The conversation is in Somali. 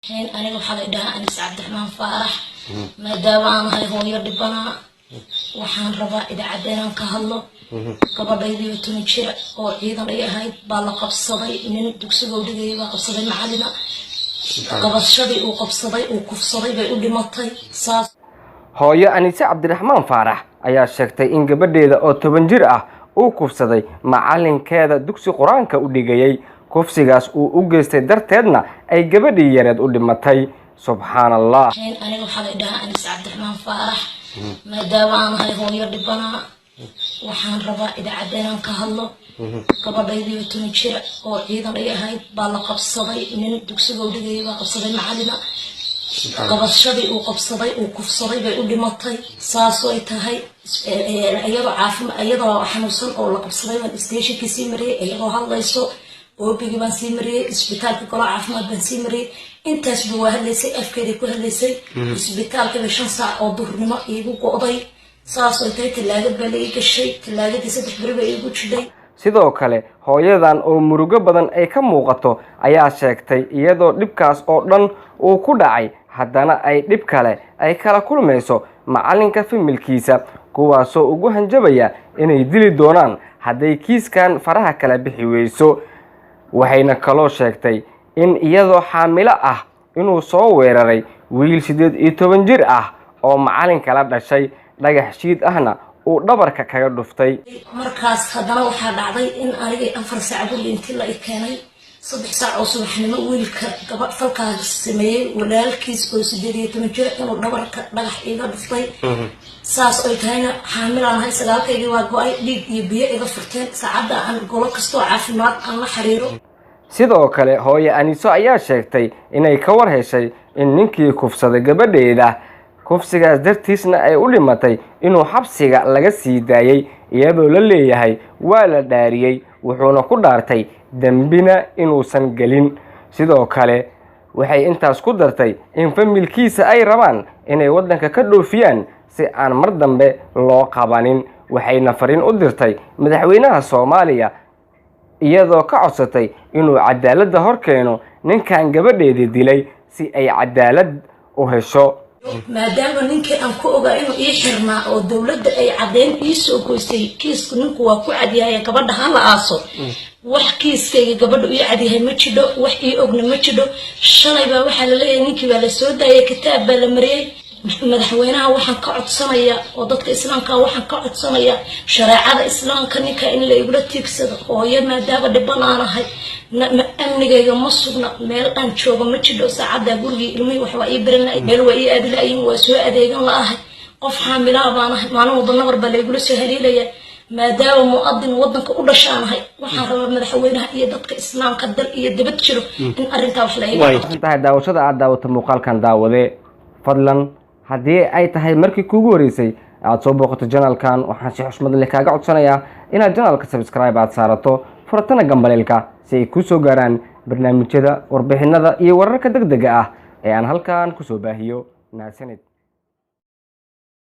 Aniga waxaa la dhahaa Anis Cabdiraxmaan Faarax. Maadaama aan ahay hooyo dhibanaa, waxaan rabaa idaacadda inaan ka hadlo. Gabadhaydii 10 jira oo ciidan ay ahayd baa la qabsaday. Nin dugsiga dhigayay baa qabsaday, macalina. Qabashadii uu qabsaday, uu kufsaday, bay u dhimatay saas. Hooyo Aniise Cabdiraxmaan Faarax ayaa sheegtay in gabadheeda oo 10 jir ah uu kufsaday macalinkeeda dugsi Qur-aanka u dhigayey. Kufsigaas uu u geystay darteedna ay gabadhii yareed u dhimatay. Subxaan Allah. Aniga waxaa la dhahaa Anis Cabdiraxmaan Faarax. Maadaama aan ahay hooyo dhibanaa, waxaan rabaa idaacadda inaan ka hadlo. Gabadhaydii 10 jira oo ciidan ay ahayd baa la qabsaday. Nin dugsiga dhigayay baa qabsaday, macalina. Qabashadii uu qabsaday, uu kufsaday, bay u dhimatay. Saasoo ay tahay, iyadoo caafima, iyadoo xanuunsan oo la qabsaday baan stationkii sii mariyey. Iyadoo hadlayso OB-gii baan sii mariyey, isbitaalka golaha caafimaad baan sii mariyey. Intaasba waa hadlaysay, afkeeday ku hadlaysay. Isbitaalkiiba 5 saac oo duhurnimo iigu go'day. Saasoo tahay, tallaagad baa la ii gashay. Tallaagadii 3 beri baa iigu jidhay. Sidoo kale hooyadan oo murugo badan ay ka muuqato ayaa sheegtay iyadoo dhibkaas oo dhan uu ku dhacay, haddana ay dhib kale ay kala kulmayso macalinka familkiisa, kuwaasoo ugu hanjabaya inay dili doonaan hadday kiiskan faraha kala bixi weyso. Waxayna kaloo sheegtay in iyadoo xaamilo ah inuu soo weeraray wiil 18 jir ah oo macalinka la dhashay, dhagax shiid ahna uu dhabarka kaga dhuftay. Markaas haddana waxaa dhacday in anigay 4 saac guriga intii la i keenay, 3 saac oo subaxnimo, wiilka gabadh falkaas sameeyey walaalkiis oo 18 jir inuu dhabarka dhagax iiga dhuftay. Saas oy tahayna xaamilaan ahay. Sagaalkaygii waa go'ay, dhiig iyo biyo iga furteen. Saacadda aan golo kastoo caafimaad aan la xiriiro. Sidoo kale hooye Aniso ayaa sheegtay inay ka war heshay in ninkii kufsaday gabadheeda, kufsigaas dartiisna ay u dhimatay, inuu xabsiga laga sii daayey, iyadoo la leeyahay waa la dhaariyey, wuxuuna ku dhaartay dembina inuusan gelin. Sidoo kale waxay intaas ku dartay in familkiisa ay rabaan inay waddanka ka dhoofiyaan si aan mar dambe loo qabanin. Waxayna fariin u dirtay madaxweynaha Soomaaliya, iyadoo ka codsatay inuu cadaaladda hor keeno ninkan gabadheedii dilay si ay cadaalad u hesho. Maadaama ninkii aan ku ogaa inuu ii xirnaa oo dowladda ay caddeyn ii soo goysay, kiisku ninku waa ku cadyahay, gabadha ha la aaso. Wax kiiskayga gabadha ii cadyahay ma jidho, wax ii ogna ma jidho. Shalay baa waxaa la leeyahay ninkii baa la soo daayay, kitaab baa la mariyey. Madaxweynaha waxaan ka codsanayaa oo dadka islaamka waxaan ka codsanayaa shareecada islaamka ninka in la igula tiigsado. Hooyo maadaama dhiban aan ahay, amnigayga ma sugna. Meel aan joogo ma jidho saacadda. Gurigii ilmihii wax waa ii baran la, meel waa ii aadi laayiin, waa soo adeegan la-ahay. Qof xaamilaa baan ahay. Maalin walba nabar baa laygula soo haleelaya. Maadaama mu'adin wadanka u dhashaanahay, waxaan rabaa madaxweynaha iyo dadka islaamka dal iyo dibad jiro in arrintaa wax la iga Tahay daawashada aad daawato muuqaalkan, daawade, fadlan haddii ay tahay markii kuugu horeysay aad soo booqato channelkan, waxaan si xushmad leh kaaga codsanayaa inaad channelka subscribe aad saarato, furatana gambaleelka, si ay kuu soo gaaraan barnaamijyada, warbixinada iyo wararka deg dega ah ee aan halkan kusoo baahiyo. Mahadsanid.